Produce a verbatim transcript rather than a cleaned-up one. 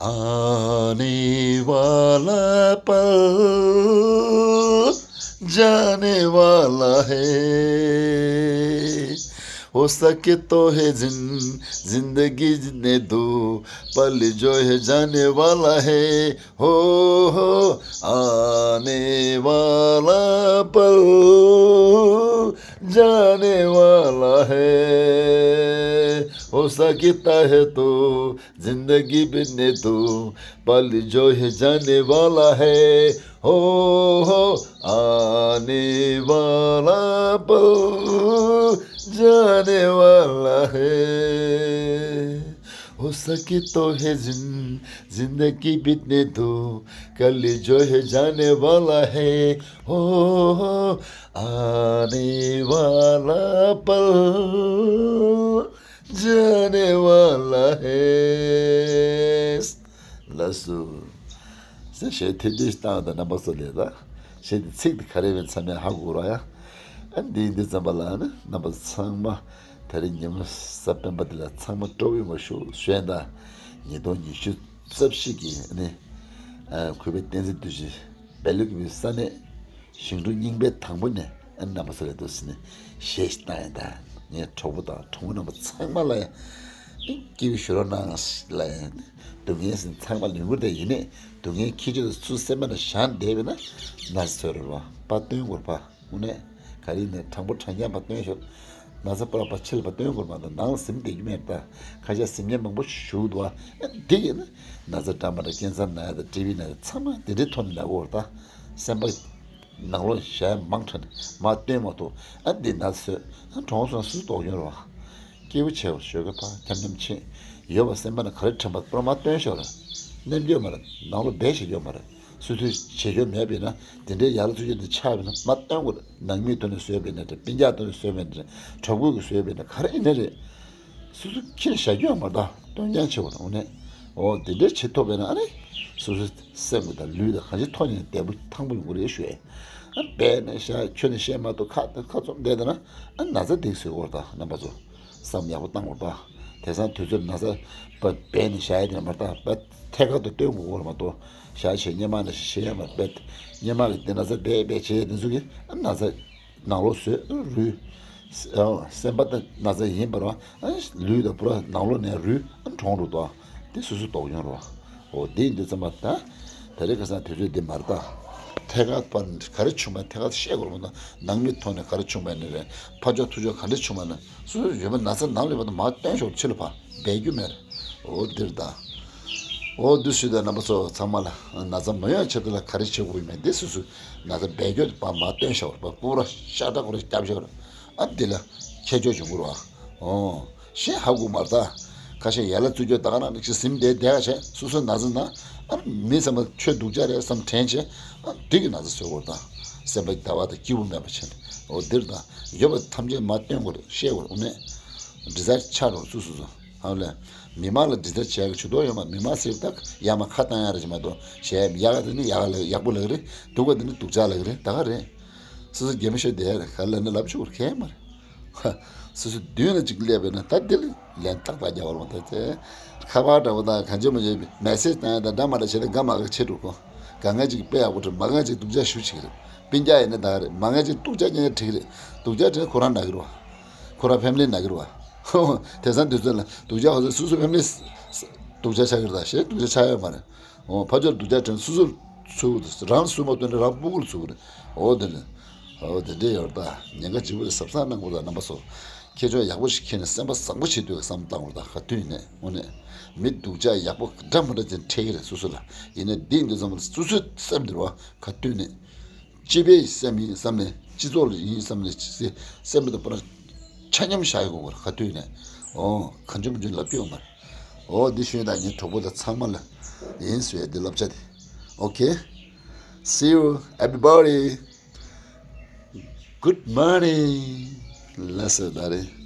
आने वाला पल जाने वाला है। हो सके तो है जिन जिंदगी जीने दो, पल जो है जाने वाला है। हो, हो, आने वाला पल जाने वाला है। हो सकता है तो जिंदगी बिने तो पल जो है जाने वाला है। हो, हो, आने वाला पल जाने वाला है। हो सके तो है जिन जिंदगी बितने दो, कल जो है जाने वाला है। हो, हो, आने वाला पल जाने वाला है। ལགས་སོ། ཟེར་གཞས་ཐེར་འདོན་ཞིག་བཏང་དང་རྣམ་པ་ཚོ་ལས་ད། གཞས་དེ་ཚིག་དེ་ག་རེ་ཡིན་ཚང་མས་ཧ་གོ་ར་ཡ། ཨ་འདི་འདི་ཙམ་པ་ལ་ནི་རྣམ་པ་ཚང་མ་ད་རེས་ཉི་མ་གཟའ་སྤེན་པ་འདི་ལ་ཚང་མ་སྤྲོ་བོ་ཡོང་བ་ཞུ་ཞུ་ཡིན་ད། ཉིས་སྟོང་ཉི་ཤུ་རྩ་བཞི་གི་ནི་གུས་པའི་བསྟན་འཛིན་རྡོ་རྗེ་སྦས་ལུག་གི་ས་གནས་ཞིང་འབྲོག་རྙིང་པའི་དང་པོ་ནས་ཨ་རྣམ་པ་ཚོ་ལ་འདུག་ཟེར་ནས་གཞས་ཤིག་བཏང་ཡིན་ད། ངའི་གྲོགས་པོ་དང་གྲོགས་མོ་རྣམ་པ་ཚང་མ་ལ་ཡང་སྐྱིད་པོ་ཞུ་རོགས་གནང་ལ་ཡང་སྡུག་བསྔལ་ཟེར་ཚང་མ་ལུས་འགུལ་དེ་ཡིན་ནས་སྡུག་བསྔལ་ཁྱི་ཆོས་སུ་སེམས་པ་ན་བཞག་བསྡད་པས་ན་ན་ཚོད་རེད་བ། པ་སྟོན་དགོས་པ་དངོས་གནས་ག་རེ་ཡིན་ནས་དྲང་པོ་དྲང་རྐྱང་པ་སྟོན་ཤོག་ན་ཚ་པ་ར་པ་ཕྱི་ལ་པ་སྟོན་དགོས་པ་དང་ནང་ལ་ཟིན་བསྡད་རྒྱུ་མེད་ད། ཁ་ཤས་ཟིན་མཁན་མང་པོ་ཞུགས་འདུག་བ། འདི་ཡིན་ན་ན་ཚ་འགྲམ་པ་ར་ཀེན་སར་ན་ཡ་དང་ཊི་བི་ན་ཡ་ཚང་མ་འདི་འདྲའི་ཐོག་ནས་ན་དགོས་པ་རེད་ད། སེམས་པ། ནང་ལོགས་གཞན་མང་དྲགས་ནས་མ་སྟོན་མ་ཐུབ། ཨ་འདི་ན་ཚོད་ཨ་གྲོངས་སོང་སུ་དོགས་ཡོང་རོགས། སྐྱིད་པོ་བྱེད་པ་ཞོགས་ཀས་ཕར་འཁྱམ་འཁྱམ་ཕྱིན་ཡོད་པ་སེམས་པ་ན་ག་རེ་དྲན་པ་པུ་ར་མ་སྟོན་ཤོག་ར། རྣམ་འགྱུར་མ་རེད་ནང་ལོགས་སྦས་བྱེད་ཡོད་མ་རེད། སུ་སུ་བྱེད་ཡོད་མེད་པས་ན་དེ་འདྲའི་ཡར་ལ་ཚུར་ཡོད་དུ་ཆགས་པས་ན་མ་སྟོན་དགོས་རེད། ནང་མིའི་ཐོག་ནས་བཟོས་པས་ན་འདྲ་སྤུན་ཀྱག་ཐོག་ནས་བཟོས་པས་ན་འདྲ་གྲོགས་པོ་གིས་བཟོས་པས་ན་ག་རེ་ཡིན་ན་རེད། སོ་སོ་ཁྱི་ལ་བཞག་རྒྱུ་ཡང་མ་རེད་ད། སྟོན་རྐྱང་ཆེ་བ་རེད་འོ་ནས། འོ་དེ་འདྲའི་བྱེད་ཐུབ་པས་ན་ཨ་ནི། སོ་སོའི་སེམས་ཀྱི་དང་ལུས་དང་གང་ཅི་ཐོག་ནས་བདེ་པོ་ཐང་པོ་ཡོང་གི་རེད་ཞུ་ཡས། ཨ་སྦས་ནས་བཞག་ཁྱོན་ནས་བཤད་མ་ཐུབ་ཁ་ཁ་བཙུམ་བསྡད་ད་ན། ཨ་ན་ཚ་འདི་བཟོས་འོར་ད་རྣམ་པ་ཚོ། བསམ་ཡག་པོ་བཏང་འོར་ད། དེང་སང་དུས་ཚོད་ན་ཚ་པ་སྦས་ནས་བཞག་ཡས་དེ་མ་རེད་ད། པ་ཐད་ཀར་དུ་སྟོན་དགོས་འོར་མ་གཏོགས་བཞག་བྱས་སྙེ་མ་ན་ཞིག་བཤད་ཡས་མ་རེད། སྙེ་མ་གི་དེ་ན་ཚ་སྦས་སྦས་བྱས་དེ་ཚོ་གི་ཨ་ན་ཚ། ནང་ལོགས་བཟོས་རུལ། སེམས་པ་དང་ན་ཚ་ཡིན་པར་བ། ལུས་དང་པུ་ར་ནང་ལོགས་ནས་རུལ་གྲོངས་འགྲོ་དོ། དེ་སོ་སོ་དོགས་ཡོང་རོགས། འོ་དེ་ཡིན་དུས་ཙམ་པ་ད། ད་རེས་ཁ་སང་དུས་ཚོད་འདི་མ་རེད་ད། ཐད་ཀར་པར་ག་རེ་བྱུང་བ་ཐད་ཀར་བཤད་དགོས་མ་གཏོགས་ནང་མི་ཐོག་ནས་ག་རེ་བྱུང་བ་ནི་རེད། ཕར་ཕྱོགས་ཐུག་ཕྱོགས་ག་འདྲ་བྱུང་བ་ནི་སོ་སོ་ཡོད་པ་ན་ཚ་ནང་ལོགས་པ་དང་མ་སྟོན་ཞོར་ཕྱི་ལ་ཕར་སྦས་རྒྱུ་མེད། འོ་འདིར་ད། འོ་འདི་སུས་ད་རྣམ་པ་ཚོ་ཚང་མ་ལ་ན་ཚ་མ་ཡོང་ཆེད་དུ་ལ་ག་རེ་བྱེད་དགོས་ཡིན་མིན་འདི་སུ་སུ་ན་ཚ་སྦས་སྐྱོ་པ་མ་སྟོན་ཤོར་བ་པུ་ར་ཤ་སྟག་པུ་ར་སྐྱབས་ཤོར་ཨ་འདི་ལ་ཁྱད་ཆོས་བྱུང་དགོས་ར། འོ་ཤེས་ཧ་གོ་མ་རེད་ད། ཁ་ཤས་ཡ་ལ་བཙུགས་རྒྱུ་ད་ག་ན་ནི་ཅི་ཟིན་བསྡད་བསྡད་ག་བྱས་སུ་སུ་ན་ཚ་ན་ཨ་མི་ཚང་མ་ཆོས་སྡུག་ཅག་རེད་བསམ་དྲན་བྱས་ཨ་འདི་གི་ན་ཚ་བཟོས་དགོས་ར་ད། སེམས་པ་བདེ་བ་དང་སྐྱིད་པོ་མེད་པ་བྱས་ནས་འོ་འདིར་ད་ཡོད་པ་ཐམས་ཅད་མ་སྟོན་དགོས་ར་ཤེས་དགོས་ར་འོ་ནས་འདྲི་རྩད་ཆགས་རོགས་སུ་སུ་སུ། ཧ་ལས། མི་མང་ལ་འདྲི་རྩད་བྱས་གི་ཇུས་གཏོགས་ཡོད་མ་མི་མང་ཟེར་བ་ད་ཡ་མ་ཁ་བཏང་ཡ་རེ་ཅི་མ་གཏོགས་གཞན་ཡག་ག་དེ་ནི་ཡག་ལ་ཡག་པོ་ལ་གི་རེད། སྡུག་ག་དེ་ནི་སྡུག་ཅག་ལ་གི་རེད་ད་ག་རེད། སོ་སོ་རྒན་མོ་ཤོད་བསྡད་ཡ་རེད་ག་ལ་ནི་ལབ་ཆོག་གི་རེད་མ་རེད། སོ་སོ་མདུན་ལ་ཅིག་སླེབས་པས་ན་ད་དེ་ལ་ལན་ཏག་ཏག་རྒྱག་བར་མ་ད་ཚེ། ཁ་པར་འདྲ་བོ་དང་གང་ཅི་མ་བྱས་མེ་སེ་ཇི་བཏང་ཡ་དང་འདྲ་མ་འདྲ་བྱས་ཏེ་དགའ་མ་དགའ་བྱེད་འགྲོ་གོ། དགའ་མཁན་ཅིག་དཔེ་ཡག་པོ་འགྲོ་མ་དགའ་མཁན་ཅིག་སྡུག་ཅག་ཞུ་བྱེད་ཀྱི་རེད། སྤུན་ཀྱག་ཡིན་ན་ད་ག་རེད་མ་དགའ་མཁན་ཅིག་སྡུག་ཅག་ཉན་ན་འགྲིག་གི་རེད། སྡུག་ཅག་དྲན་ཁོ་རང་ན་གི་རེད་བ། ཁོ་རང་ཕེ་མི་ལི་ན་གི་རེད་བ། དེང་སང་དུས་ཚོད་ལ་སྡུག་ཅག་ཧོ་ཚོད་སོ་སོ་ཕེ་མི་ལི་སྡུག་ཅག་ཆགས་ཀྱི་རེད་ད་ཞེས་སྡུག་ཅག་ཆགས་ཡོད་མ་རེད། འོ་ཕ་ཆོར་སྡུག་ཅག་དྲན་སོ་སོ་ཚུ་རང་སུ་མ་སྟོན་ནས་རང་སྤུ་གུར་ཚུགས་རེད། འོ་དེ་ནས། འོ་དེ་འདྲས་ཡོད་རེད་ད། ཉེན་ཁ་ལྗིད་པོ་རེད་གཟབ་གཟབ་གནང་དགོས་ད་རྣམ་པ་ཚོ། ཁྱེད་ཚོ་ཡག་པོ་ཞིག་ཁྱེར་ནས་སེམས་པ་བཟང་པོ་བྱེད་དུས་བསམ་བཏང་དགོས་ད་ག་དུས་ནས་དངོས་གནས། མི་སྡུག་ཅག་ཡག་པོ་འདྲ་མི་འདྲ་ཅན་འཕྲད་ཀྱི་རེད་སོ་སོ་ལ། ཡིན་ནའི་འདི་འདི་ཙམ་ལ་སོ་སོའི་སེམས་འདིར་བ་ག་དུས་ནས། སྤྱི་པའི་སེམས་ཡིན་བསམ་ནས་སྤྱི་ཚོགས་ལ་ཡིན་བསམ་ནས་སེམས་པ་དང་པོ་ལ་ཆ་མཉམ་བཞག་ཡོད་དགོས་ག་དུས་ནས། འོ་གང་བྱུང་མི་བྱུང་ལབ་ཀྱི་ཡོད་མ་རེད། འོ་འདི་ཞུས་དང་ངའི་གྲོགས་པོ་དང་ཚང་མ་ལ་ཡིན་ཟེར་བའི་འདི་བསླབ་བྱ་དེ། Okay, see you everybody. Good morning. ལགས་སོ་ད་རེད།